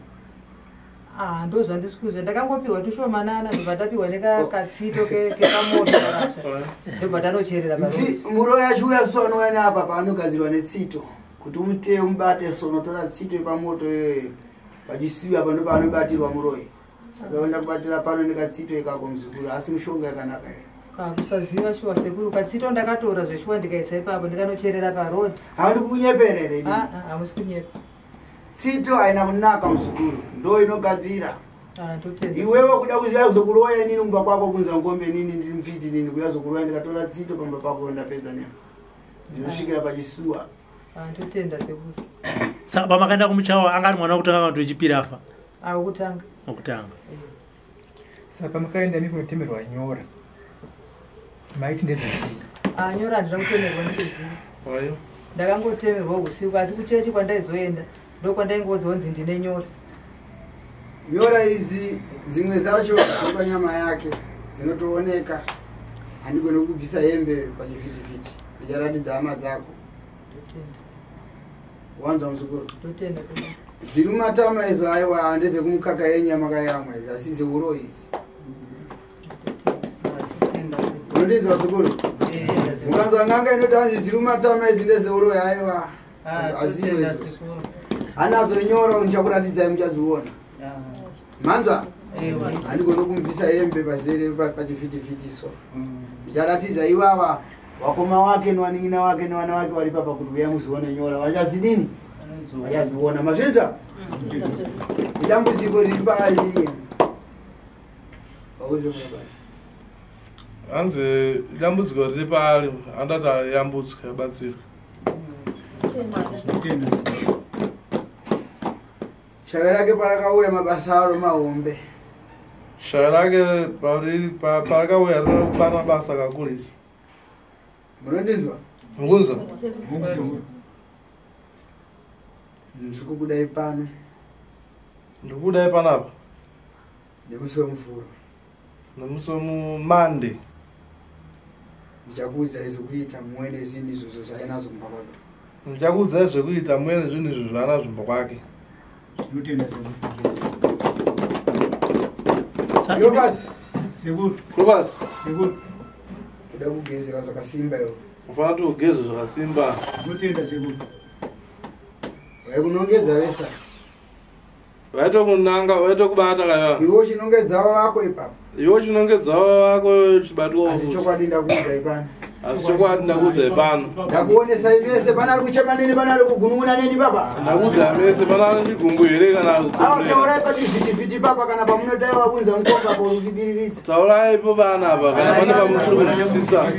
Ah, ndozvandisi kuziva. Ndakangopiwa tushomanana, ndobva ndapiwa nekatsito kekamoto karasha, ndobva ndanocherera parodi. Muroyi achiuya so anouya neapa paanogadzirwa netsito kuti umuteye umubate, so unotora tsito yepamoto iyoyo pachisiwi apa, ndopaanobatirwa muroyi. Saka uenda kubatira pano nekatsito ikako, muzukuru, asi mushonga yakanaka iyo. Kakusaziva shuwa sekuru, katsito ndakatora zveshuwa ndikaisa ipapo, ndikanocherera parodi. Haundi kunyepera here? Ah, ah, hamusi kunyepa. Tsito haina kunaka, muzukuru, ndo inogadzira. Ah, ndotenda. Iwewe kuda kuziva kuzokuroya inini kumba kwako kunza ngombe, nini ndiri mfiti, nini kuya zokuroya ndikatora tsito pamba pako, ndapedza nema, ndinosvikira pachisuwa. Ah, ndotenda sekuru. Saka pamakaenda kumuchawa anga ari mwana wekutanga kana kuti wechipiri afa? Ah, wekutanga. Wekutanga. Saka pamakaenda imi kunotemerwa nyora, maiti ndedzechii? Ah, nyora handina kutemerwa ndichiziva. Ndakangotemerwa usiku, asi kuchechi kwandaizoenda ndokwandaingodzwa kunzi ndine nyora. Nyora idzi dzimwe dzacho dziri panyama yake dzinotooneka. Handigoni kubvisa hembe pachivhitivhiti, ndicharatidza hama dzako. Ndotenda. Wanzwa, muzukuru? Ndotenda sekuru. Dziri mumatama idzo, aiwa, ndedzekumukaka yenyama kayamwa idzi, asi dzeuro idzi. Unotidza, zukuru? Mukanzwa n'anga inoti hanzi dziri mumatama idzi ndedzeuro, aiwa, asivo izvozvo. Anazonyora ndichakuratidzai, muchaziona. Manzwa? Handigoni kumubvisa hembe pazere pachivhitivhiti, so ndicharatidza ivava wakoma wake newanin'ina wake nevana vake vari papa kuti uya muzione nyora. Vachazidini? Vachaziona. Mazvinzwa? Idambudziko riri paari riri vauze murabasha. Hanzi dambudziko riri paari, andati ayambutswe, abatsirwe. Shave rake parakauya mabasa aro mahombe. Shave rake parakauya rinobata basa akakurisa. Munondinzwa? Mukunzwa. Ndiri kukudai pano. Ndikudai panapa. Nemusi wemuvhuro. Nemusi wemumande. Ndichakuudzai zvekuita muwe nezvinhu izvozvo zvainazvo mumba kwake. Ndichakuudzai zvekuita muye nezvinhu izvo zvaanazvo mumba kwake. Tinotenda sekuru. Yobasi. Sekuru. Yobasi. Sekuru. Kuda kugezera zvakasimba iwe. Ufanira kuti ugeze zvakasimba. Tinotenda sekuru. Vaikunongedza vesa. Vaitokunanga, vaitokubata kaya. Iwe uchinongedzawo vako ipapo. Iwe uchinongedzawo vako chibatwa. Asi chokwadi ndakuudzai pano. Asi chokwadi ndakuudzai pano. Ndakuonesai mese, pana ari kuchema neni, pana ari kugunun'una neni baba. Ndakuudzai mese, pana ari chigumbu here kana Awa, taurai pachivhitivhiti papa kana pamunodai wabunza mukomba po kutibiriridza. Tauraipo vana apa kana pane pamusiri kunzwisisa.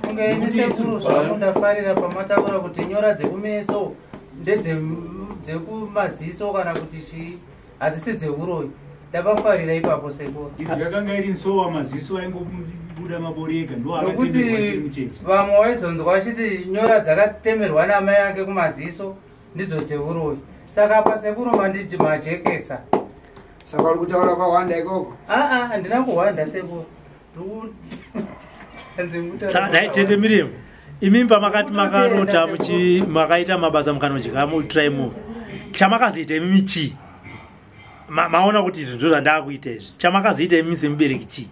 Kunge ine sekuru zvangu, ndafarira pamataura kuti nyora dzekumeso ndedzekumaziso kana kuti chii, hadzisi dzeuroyi. Ndapafarira ipapo sekuru. Idzi yakanga iri nsowa, maziso aingobuda mabori ega, ndo Nokuti akatemerwa chiri mucheche. vamwe waizonzwa vachiti nyora dzakatemerwa namai ake kumaziso ndidzo dzeuroyi. Saka apa sekuru mandiji majekesa. Saka uri kutaura kwawanda ikoko? Aa, handina kuhwanda sekuru. Saka dai tete Miriam, imimi pamakati makarota muchi makaita mabasa mukanodya mutry move, chamakazoita imimi chii? Maona kuti izvi ndo zvandaakuita izvi, chamakazoita imimi semubereki chii?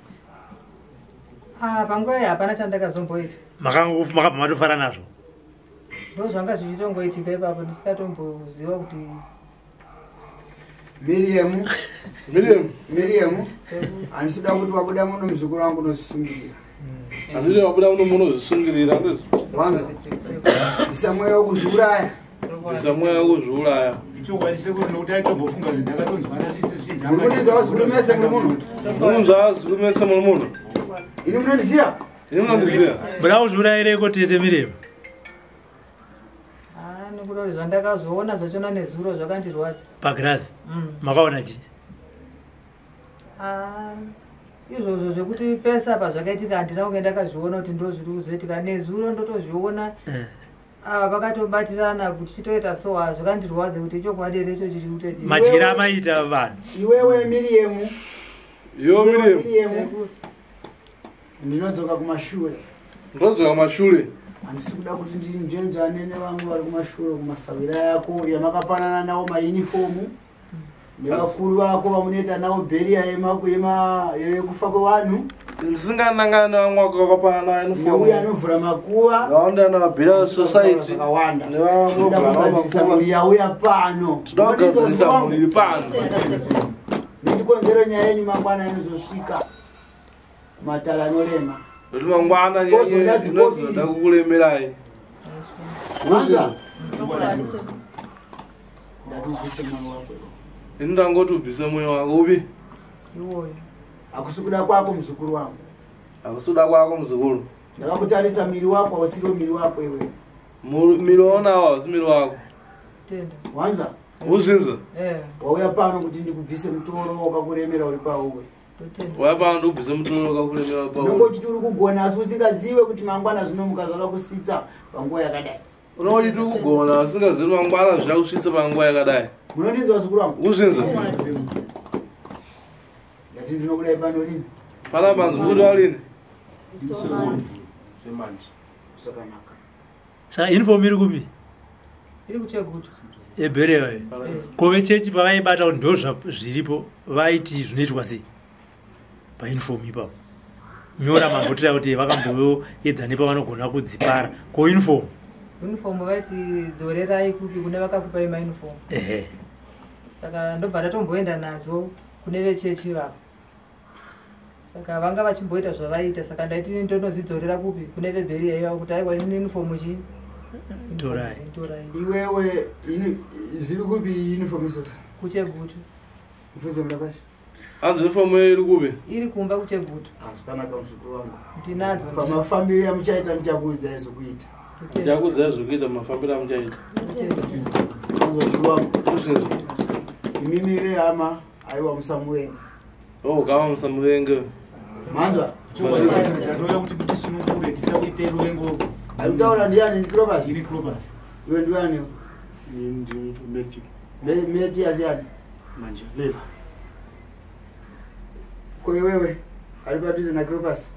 Ah, panguva iyi hapana chandakazomboita. Makabva matofara nazvo? Ndo zvanga zvichitongoitika ipapo, ndisikatomboziva kuti Miriam. Miriam. Miriam. Handisi kuda kuti wabuda muno, muzukuru wangu, unosungirira. Handiti wabuda muno munozvisungirira, ndizvo? Wanza. Isa mweya wekuzviuraya. Isa mweya wekuzviuraya. Ichokwadi sekuru, nokuti aitombofunga zvinhu dzakatonzwana sisi zvichizi. Muri kundinzwa vazukuru mese muri muno? Munzwa vazukuru mese muri muno? Ini munondiziva? Ini munondiziva? Muda kuzviurayireko tete Miriam? Ah, nekuda kuti zvandakazoona zvachona nezuro zvakandirwadza. Pagirazi? Mm. Makaona chii? Ah, izvozvo zvekuti pese apa zvakaitika handina kunge ndakazviona kuti ndo zviri kuzoitika nezuro, ndotozviona. Ava vakatobatirana kuti chitoita so, ha, zvakandirwadza kuti ichokwadi here icho chichiri kutoitika. Madyira amaita vanhu. Iwewe Miriam. Iwe Miriam. Miriam. Ndinodzoka kumashure. Ndodzoka kumashure. Handisi kuda kuti ndinzvenzvane nevamwe vari kumashure kumasawira yako yamakapanana nawo mayunifomu. Nevakuru vako vamunoita navo bheriya yekufa kwevanhu. Musinganangana nevamwe wako vakapanana Neuyo anovhura makuva. Vaonda navabhira society. Zvakawanda. Nevamwe Tinoda kugadzirisa mhuri yauya pano. Tinoda kugadzirisa mhuri iri pano. Nechikonzero nyaya yenyu mangwana inozosvika matare anorema. Kuti mangwana Kozoda zikobiri. inozoda kukuremerai. Mwanza? Ndati ubvise mwoyo wako iwe. Ini ndangoti ubvise mwoyo wako upi? Iwoyo. Hakusi kuda kwako muzukuru wangu. Hakusi kuda kwako muzukuru. Ndakakutarisa miri wako hausiriwo miri wako iwe. Miri waonawo hausi miri wako. Tenda. Wanza? Uzvinzwa? Eh. Wauya pano kuti ndikubvise mutoro wakakuremera uri pauri. Wauya pano ndikubvise mutoro wakakuremera uri Unonge pauri. uchiti uri kugona asi usingazive kuti mangwana zvinomuka zvakakusitsa panguva yakadai. Unonge uchiti uri kugona usingazivi kuti mangwana zvichakusvitsa panguva yakadai. Munondinzwa zukuru wangu? Uzvinzwa? Ndati ndinokudai pano rini? Panapa muzukuru warini? Semanje. Zvakanaka. Saka uniform iri kupi? Iri kuChegutu. Ebhereyo iyo. Ko vechechi pavaibata kuti ndo zviripo vaiti zvinoitwa sei pauniform ipapo? Nyora mambotira kuti vakamboedza nepavanogona kudzipara. Ko uniform? Uniform vaiti dzorerai kupi kune vakakupai mauniform. Ehe. Saka ndobva ndatomboenda nadzo kune vechechi vavo. Saka vanga vachimboita zvavaita saka ndaiti ndonozidzorera kupi kune vebheriya ivavo kuti aiwa ini uniform chi Torai. torai. Iwewe zviri kupi uniform izvozvo? KuChegutu. Mufundisi Mudakwashi. Hanzi uniform iri kupi? Iri kumba kuChegutu. Zvakanaka muzukuru wangu. Ndinadzo. Pamafambiro amuchaita ndichakuudzai zvokuita. Ndichakuudzai zvokuita mafambiro amuchaita. Muzukuru wangu. Uzvinzwa? Imimi vehama aiwa musamuvenga. Oh, kama musamuvenge. Manzwa? Tatoya kuti tisunungure tisakuite ruvengo. Arikutaura ndiani? Ndi Clopas? Ini Clopas. Iwe ndiani? Ini ndi Matthew. Matthew yani? Manjalela. Ko iwewe? Ari padhuze na Clopas?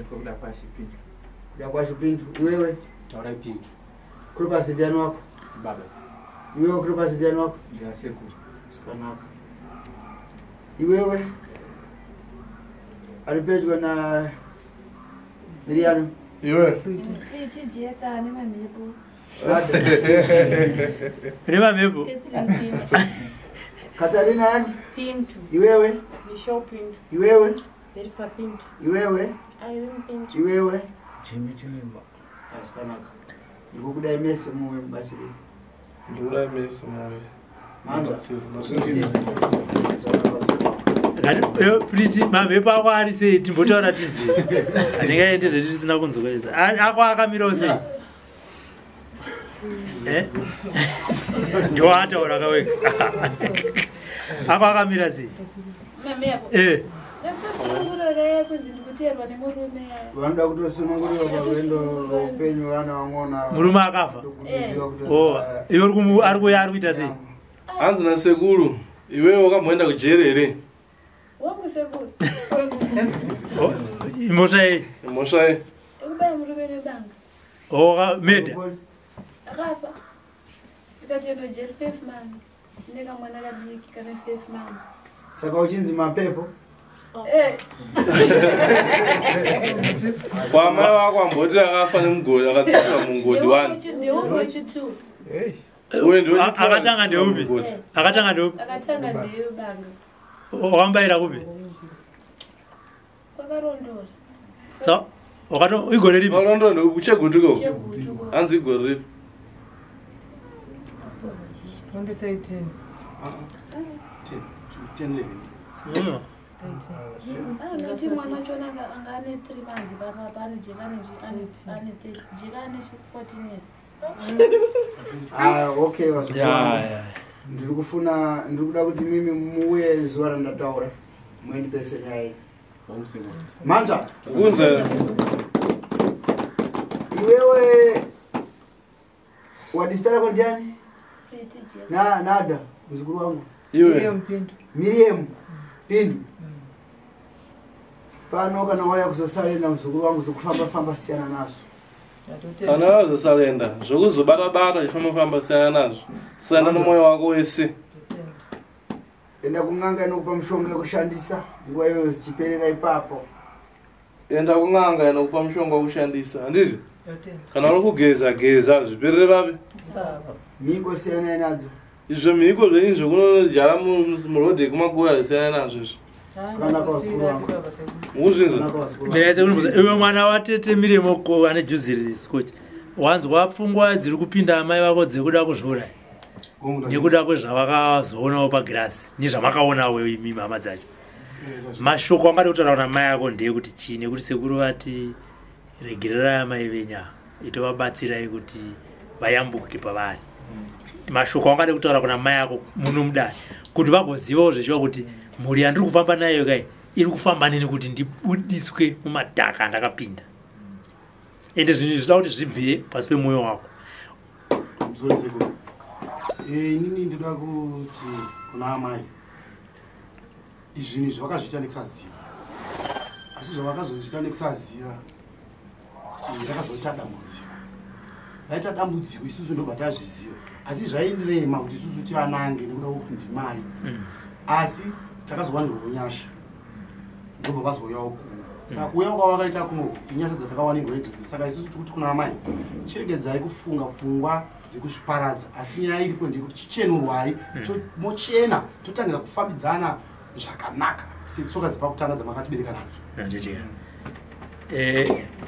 Kuda kwashe Pindu. Kuda kwashe Pindu. Iwewe? Taurai Pindu. Clopas ndiani wako? Baba. Iwewe Clopas ndiani wako? Ndiasekuru. Zvakanaka. Iwewe? Ari pedyo na Miriam. Iwe. Pretty Jeka ane mamhepo. Ane mamhepo? Katarina yani? Pintu. Iwewe? Michelle Pintu. Iwewe? Bertha Pintu. Iwewe? Irene Pintu. Iwewe? Jimmy Chilimba. Zvakanaka. Ndikukudai mese muwe mubatsiri. Ndikudai mese muwe. Manzwa? Pretty mamhepo ako ari sei? Timbotaura tinzi. Hatingaende zvedu tisina kunzwa izvi. Ako akamirawo sei? Eh? Ndiwo ataura kawega. Ako akamira sei? Mamhepo. Eh. Ndatosunungurira kunzi ndikuteerwa nemurume. Vanoda kutosunungurirwa parwendo rweupenyu vana vangona. Murume akafa. Kuziva kuti Oh, iwe uri kumu ari kuya ari kuita sei? Hanzi nasekuru, iwewe wakamboenda kujeri here? Wangu sekuru. Oh, Imhosva yei? Imhosva yei? Ndikubaya murume nebanga. Oh, murder. Akafa. Ikatoenda jeri 5 months. Ndine kamwana kadiki kane 5 months. Saka uchinzi mapepo? Eh. Kwamai vako amboti akafa nemugodi akatsiswa mugodi wani. Ndewangu wechi2. Uye ndiwe Akatanga ndeupi? Akatanga ndeupi? Akatanga ndeyebanga. Wakambayira kupi? Kwakarondora. Sa wakato igore ripi? Kwakarondora ndekuChegutu ko. Chegutu ko. Hanzi igore ripi? 2013. 10 10 11. Noti mwana wachona anga ane 3 months papa pane Jeka ane Jeka ane 14 years. Ah, okay vazukuru. Ya, vangu. ya. Ndiri kufuna ndiri kuda kuti mimi muuye zuva randataura muendipese nyaya iyi. Manzwa? Kunze. Iwewe wadistara kwa ndiani? Pretty Jeka. Na nada mzukuru wangu. Iwe. Miriam Pindu. Miriam Pindu. Pano kana wauya kuzosalenda muzukuru wangu zokufamba famba siyana nazvo. Kana wazosalenda zvokuzobata bata uchifamba famba siyana nazvo. Siyana nomwoyo wako wese. Enda kun'anga inokupa mushonga yekushandisa nguva iyoyo zichiperera ipapo. Enda kun'anga inokupa mushonga wekushandisa, handizvo? Ndotenda. Kana uri kugeza geza zviperere papi? Ipapo. Mhiko siyanai nadzo. Izvo mhiko zvenyu zvekunojara murodhi yekumakuva zvisiyana nazvo izvo. Mukuzvinzwa? Iwe mwana watete Miremo ko ane juzi reskoch, wanzwa pfungwa dziri kupinda amai vako dzekuda kuzviuraya nekuda kwezvavakazoonawo pagirasi nezvamakaonawo imi hama dzacho. Mashoko angade kutaura kuna mai ako ndeyekuti chii? Nekuti sekuru vati regererai amai venyu ava, itovabatsirai kuti vayambuke pavari. Mashoko angade kutaura kuna mai ako muno mudare kuti vagozivawo zvechiva kuti mhuri yandiri kufamba nayo kai iri kufamba neni kuti ndibudiswe mumadhaka andakapinda, ende zvinhu zvida kuti zvibve pasi pemwoyo wako. Sorry, sekuru. Inini ndoda kuti kuna amai, izvinhu izvi vakazviita nekusaziva, asi zvavakazozviita nekusaziva rakazoita dambudziko, raita dambudziko isusu ndobva tazviziva, asi zvairema kuti isusu tivanange nekuda kwekuti ndimai. Asi takazowanirwawo nyasha, ndobva vazouyawo kuno. Saka kuuya kwavakaita kuno inyasha dzatakawanirwa idzodzo. Saka isusu tikuti kuna amai, chiregedzai kufunga pfungwa dzekuzviparadza, asi nyaya iripo ndeyekuti chichenurwai, mochena, totangira kufambidzana zvakanaka setsoka dzepakutanga dzamakatibereka nadzo. Handiti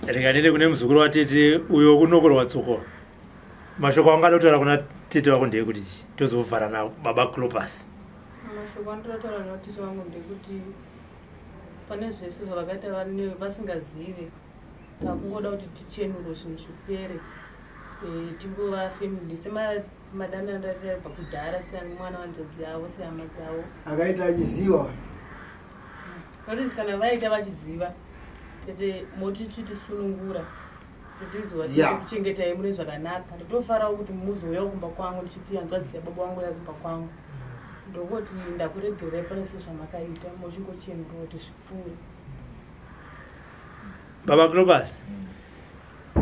rega ndiende kune muzukuru watete uyo kunokorwa tsoko. Mashoko angada kutaura kuna tete wako ndeyekuti chii? Tozovhara nababa Clopas. Mashoko andinotaura natete vangu ndekuti pane zvese zvavakaita vasingazive, takungoda kuti tichenurwe zvinhu zvipere, tingova family semadanana abva kudhara, semwana wanzvadzi yavo, sehama dzavo. Akaita achiziva. Noti kana vaita vachiziva, tete, moti chitisunungura, totizwa kuchengetai mune zvakanaka. Ndotofarawo kuti muzouyawo kumba kwangu ndichiti hanzvadzi yababa vangu yakumba kwangu. Ndongoti ndakuregererai pane sezvamakaita, mochingochenurwa kuti zvipfuure. Baba Clopas,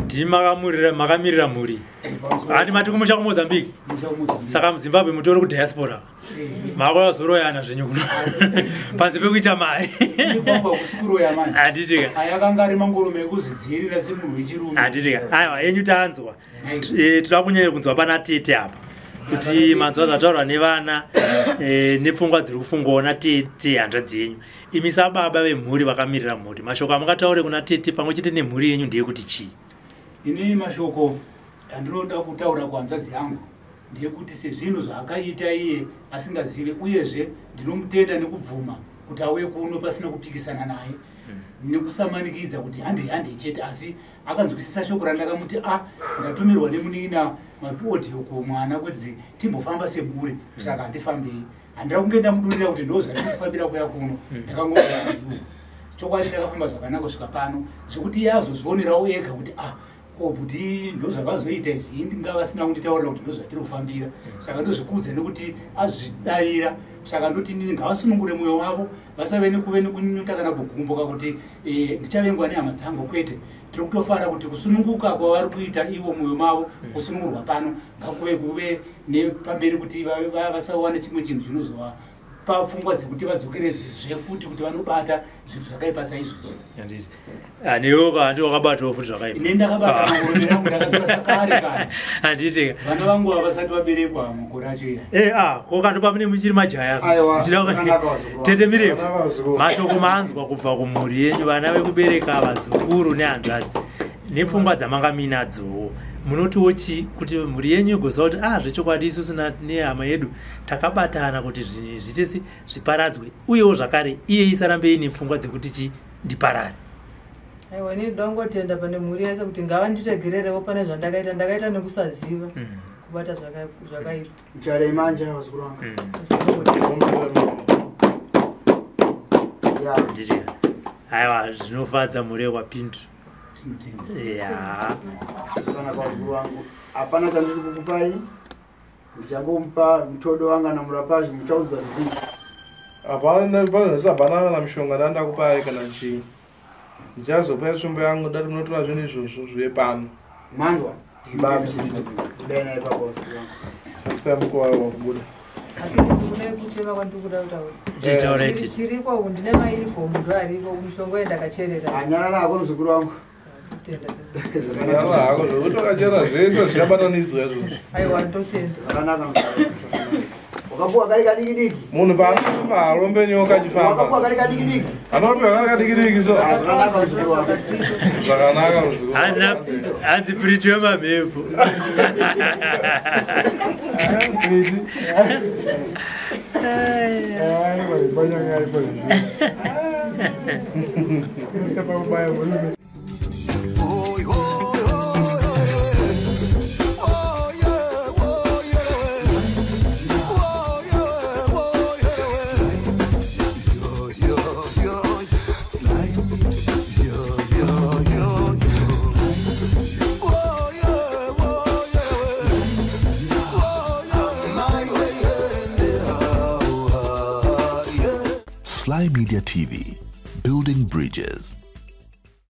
ndimi makamirira mhuri, handi mati kumusha kuMozambique, saka muZimbabwe mutori kudiaspora, makazoroyana zvenyu kuno panze pekuita mari. Kuroya manje. Handitika. Ayakanga ari mangorume ekuzvidzivirira semunhu wechirume. Handitika, aiwa, yenyu tanzwa. Toda kunyanya kunzwa pana tete apa kuti manzwa zvataurwa nevana, nepfungwa dziri kufungwawo natete hanzvadzi yenyu. Imi sababa vemhuri vakamirira mhuri, mashoko amungataure kuna tete pamwe chete nemhuri yenyu ndeyekuti chii? Ini mashoko andinoda kutaura kuhanzvadzi yangu ndeyekuti sezvinhu zvaakaita iye asingazive, uyezve ndinomutenda nekubvuma kuti auye kuno pasina kupikisana naye nekusamanikidza kuti handei handei chete, asi akanzwisisa shoko randakamuti a ndatumirwa nemunin'ina maaudio kumwana kuti timbofamba semhuri, saka handifambei. Handira kunge ndamudurira kuti ndo zvatiri kufambira kuya kuno. Ndakangoiwo chokwadi takafamba zvakanaka kusvika pano, zvekuti iye azozvionerawo ega kuti ah, ko kuti ndo zvakazoita izvi, inga vasina kunditaurira kuti ndo zvatiri kufambira. Saka ndozvikudza nekuti azvidavira. Saka ndoti inini ngavasunungure mwoyo wavo, vasave nekuve nekunyunyuta kana kugumbuka kuti ndichavengwa nehama dzangu. Kwete, tiri kutofara kuti kusununguka kwavari kuita ivo mwoyo mavo, kusunungurwa pano ngakuve kuve nepamberi kuti vasawane chimwe chinhu chinozova pfungwa dzekuti vadzokeredzezve futi kuti vanobata zvinhu zvakaipa saizvozvi. Handiti. Ah, newe handi wakabatawo futi zvakaipa? Ini ndakabata mangoromera angu, ndakatora kare kare. Handiti. Vana vangu havasati vaberekwa makore acho iya. Ah, ko kandopa mune muchiri majaya. Aiwa, zvakanaka vazukuru. Tete Miremo, Vana vazukuru. mashoko maanzwa kubva kumhuri yenyu, vana vekubereka, vazukuru nehanzvadzi, nepfungwa dzamanga muinadzowo, munotiwo chi kuti mhuri yenyu igoziva kuti ah, zvechokwadi isusu nehama yedu takabatana kuti zvinhu izvi zviite zviparadzwe, uyewo zvakare iye isarambe ine pfungwa dzekuti chi ndiparare? Aiwa, ini ndongotenda pane mhuri yese kuti ngavandiregererewo pane zvandakaita, ndakaita nekusaziva kubata zvakaipa. Mucharei manje vazukuru vangu. Ya. Handiti. Aiwa, zvinofadza mhuri yekwaPindu. Ya. Zvakanaka vazukuru vangu, hapana chandiri kukupai, ndichangomupa mutodo wanga namurapazvi, muchaudzwa zvidiki. Hapana, hapana kana mishonga ndandakupai kana chii. Ndichazopai tsvimbo yangu, ndati munotora zvinhu izvozvo zvive pano. Manzwa? Zibata. Kudai naye ipapo vazukuru vangu. Kusai mukova wakubuda. Asi ndikune kuchema kwandiri kuda kutaura. Chitaura Chiri- ichi. Chiriko uku ndine mayunifomu ndo ariko mishonga yandakacherera. Anyarara hako muzukuru wangu. Tenda. Nyarara hako zvekuti wakachera zvese zvichabatanidzwa izvozvo. Aiwa ndotenda. Zvakanaka muzukuru. Wakapuwa kari kadiki diki. Munhu paanofamba arombe nyoka achifamba. Wakapuwa kari kadiki diki. Anopiwa kari kadiki diki so. Zvakanaka muzukuru wangu. Zvakanaka muzukuru. Hanzi puriti wemamhepo. Sly Media TV, building bridges.